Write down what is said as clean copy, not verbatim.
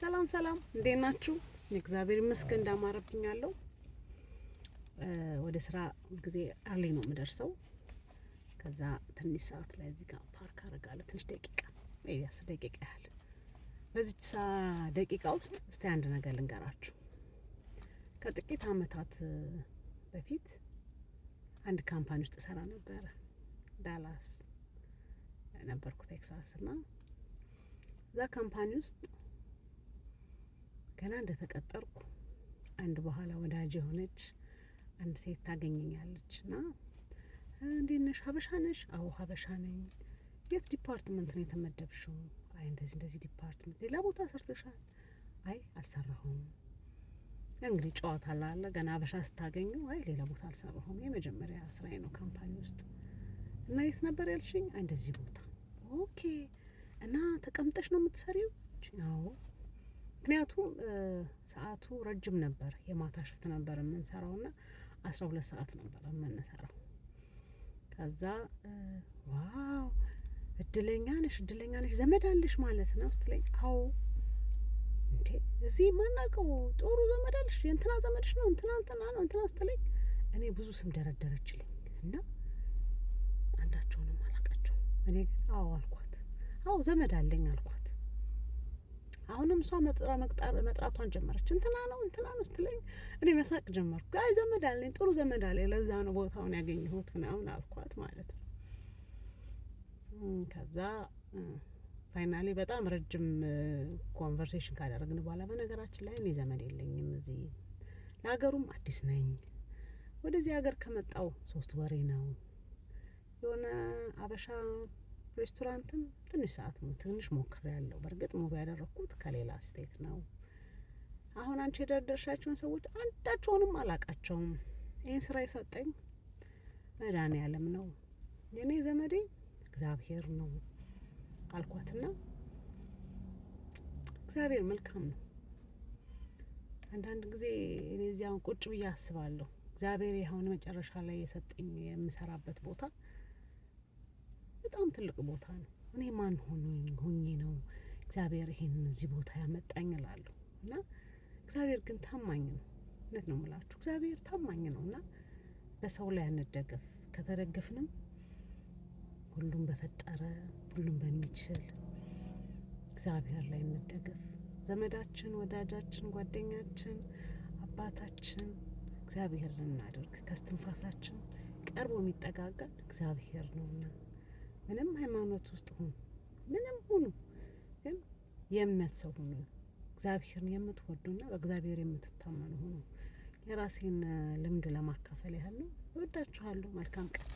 ሰላም ሰላም፣ እንዴት ናችሁ? እግዚአብሔር ይመስገን እንዳማረብኛለሁ። ወደ ስራ ሁልጊዜ early ነው የምደርሰው። ከዛ ትንሽ ሰዓት ላይ እዚህ ጋር ፓርክ አደርጋለሁ። ትንሽ ደቂቃ፣ maybe 10 ደቂቃ ያህል። በዚች ደቂቃ ውስጥ እስቲ አንድ ነገር ልንገራችሁ። ከጥቂት አመታት በፊት አንድ company ውስጥ እሰራ ነበረ። ዳላስ ነበርኩ ቴክሳስ። እና እዛ company ውስጥ ገና እንደተቀጠርኩ አንድ በኋላ ወዳጅ የሆነች አንድ ሴት ታገኘኛለች እና "እንዴት ነሽ? ሀበሻ ነሽ?" "አዎ፣ ሀበሻ ነኝ።" "የት department ነው የተመደብሽው?" "አይ፣ እንደዚህ እንደዚህ department።" "ሌላ ቦታ ሰርተሻል?" "አይ፣ አልሰራሁም።" እንግዲህ ጨዋታ ላለ ገና ሀበሻ ስታገኙ፣ "አይ፣ ሌላ ቦታ አልሰራሁም፣ የመጀመሪያ ስራዬ ነው company ውስጥ።" "እና የት ነበር ያልሽኝ?" "አይ፣ እንደዚህ ቦታ።" "Okay፣ እና ተቀምጠሽ ነው የምትሰሪው?" "አዎ።" ምክንያቱም ሰዓቱ ረጅም ነበር፣ የማታ shift ነበር የምንሰራው እና 12 ሰዓት ነበር የምንሰራው። ከዛ "Wow፣ እድለኛ ነሽ፣ እድለኛ ነሽ፣ ዘመድ አለሽ ማለት ነው" ስትለኝ፣ "አዎ።" "እንዴ፣ እዚህ ማናውቀው ጥሩ ዘመድ አለሽ? የእንትና ዘመድሽ ነው? እንትና እንትና ነው እንትና?" ስትለኝ እኔ ብዙ ስም ደረደረችልኝ እና አንዳቸውንም አላውቃቸውም። እኔ ግን አዎ አልኳት። "አዎ፣ ዘመድ አለኝ" አልኳት። አሁንም እሷ መጥራ መጥራቷን ጀመረች። እንትና ነው፣ እንትና ነው ስትለኝ እኔ መሳቅ ጀመርኩ። "አይ፣ ዘመድ አለኝ፣ ጥሩ ዘመድ አለኝ፣ ለዛ ነው ቦታውን ያገኘሁት" ምናምን አልኳት ማለት ነው። ከዛ finally በጣም ረጅም conversation ካደረግን በኋላ፣ "በነገራችን ላይ እኔ ዘመድ የለኝም እዚህ፣ ለሀገሩም አዲስ ነኝ። ወደዚህ ሀገር ከመጣው 3 ወሬ ነው። የሆነ አበሻ ሬስቶራንትም ትንሽ ሰዓት ነው ትንሽ ሞክሬያለሁ። በእርግጥ move ያደረኩት ከሌላ state ነው። አሁን አንቺ የደረደርሻቸውን ሰዎች አንዳቸውንም አላቃቸውም። ይህን ስራ የሰጠኝ መድኃኒዓለም ነው። የእኔ ዘመዴ እግዚአብሔር ነው" አልኳትና እግዚአብሔር መልካም ነው። አንዳንድ ጊዜ እኔ እዚህ አሁን ቁጭ ብዬ አስባለሁ። እግዚአብሔር አሁን መጨረሻ ላይ የሰጠኝ የምሰራበት ቦታ በጣም ትልቅ ቦታ ነው። እኔ ማን ሆኜ ነው እግዚአብሔር ይሄንን እዚህ ቦታ ያመጣኝ እላለሁ። እና እግዚአብሔር ግን ታማኝ ነው። እውነት ነው የምላችሁ፣ እግዚአብሔር ታማኝ ነው። እና በሰው ላይ አንደገፍ። ከተደገፍንም ሁሉም በፈጠረ፣ ሁሉም በሚችል እግዚአብሔር ላይ እንደገፍ። ዘመዳችን፣ ወዳጃችን፣ ጓደኛችን፣ አባታችን እግዚአብሔርን እናድርግ። ከስትንፋሳችን ቀርቦ የሚጠጋጋን እግዚአብሔር ነውና ምንም ሃይማኖት ውስጥ ሁኑ፣ ምንም ሁኑ፣ ግን የእምነት ሰው ሁኑ። እግዚአብሔርን የምትወዱና በእግዚአብሔር የምትታመኑ ሁኑ። የራሴን ልምድ ለማካፈል ያህል ነው። እወዳችኋለሁ። መልካም ቀን።